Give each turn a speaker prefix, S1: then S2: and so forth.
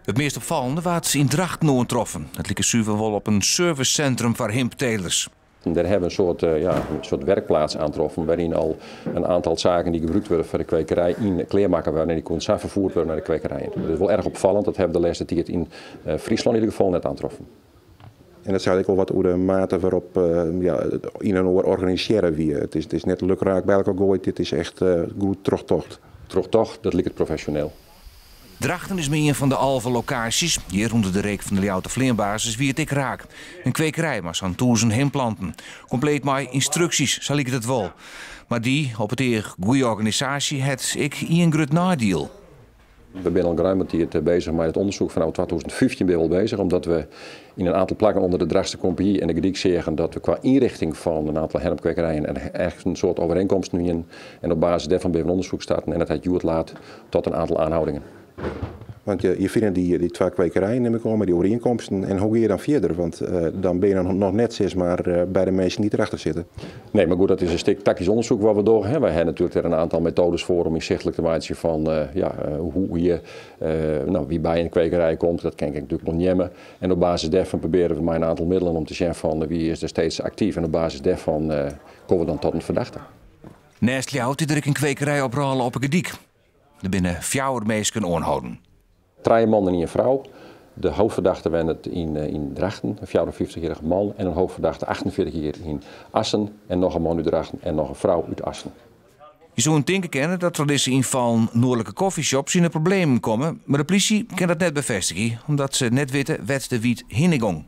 S1: It meast opfallende waard yn Drachten oantroffen. It like suver wol op in servicecentrum foar himptelers.
S2: Daar hebben we ja, een soort werkplaats aantroffen waarin al een aantal zaken die gebruikt worden voor de kwekerij in kleermakken worden en die kon zo vervoerd worden naar de kwekerijen. Dat is wel erg opvallend, dat hebben de laatste tijd in Friesland in ieder geval net aantroffen.
S3: En dat zei ik al wat over de mate waarop ja, in een oor organiseren wie. Het is net lukraak bij elkaar gooit, dit is echt goed terugtocht.
S2: Terugtocht, dat lijkt het professioneel.
S1: Drachten is meer een van de 11 locaties. Hier onder de reek van de Ljouwerter Vleanbasis wie het ik raak. Een kwekerij, maar zo'n 1000 himplanten. Compleet met instructies, zal ik het wel. Maar die, op het eer goede organisatie, het ik een groot nadeel.
S2: We zijn al geruime tijd bezig met het onderzoek. Vanaf 2015 ben we al bezig, omdat we in een aantal plakken onder de Drachtster Compagnie en de Griek zeggen dat we qua inrichting van een aantal hennepkwekerijen er echt een soort overeenkomst nu in. En op basis daarvan ben we een onderzoek starten en dat het laat tot een aantal aanhoudingen.
S3: Want je vindt die twee kwekerijen, neem ik aan, met die overeenkomsten. En hoe ga je dan verder? Want dan ben je nog net zeg maar, bij de mensen die erachter zitten.
S2: Nee, maar goed, dat is een stuk tactisch onderzoek waar we door. Hè. Wij hebben natuurlijk er een aantal methodes voor om inzichtelijk te maken van ja, hoe je, nou, wie bij een kwekerij komt. Dat ken ik natuurlijk nog niet. En op basis daarvan proberen we maar een aantal middelen om te zeggen van wie is er steeds actief. En op basis daarvan komen we dan tot een verdachte.
S1: Naast jou er een kwekerij oprollen op een gediek. Er binnen fjouwer meesken oanholden.
S2: Drie mannen en een vrouw. De hoofdverdachte werd in Drachten, een 54-jarige man. En een hoofdverdachte 48 jaar in Assen. En nog een man uit Drachten en nog een vrouw uit Assen.
S1: Je zou een tinken kennen dat er deze inval noordelijke coffeeshops in de problemen komen. Maar de politie kan dat net bevestigen, omdat ze net weten wet de wiet hinnegong.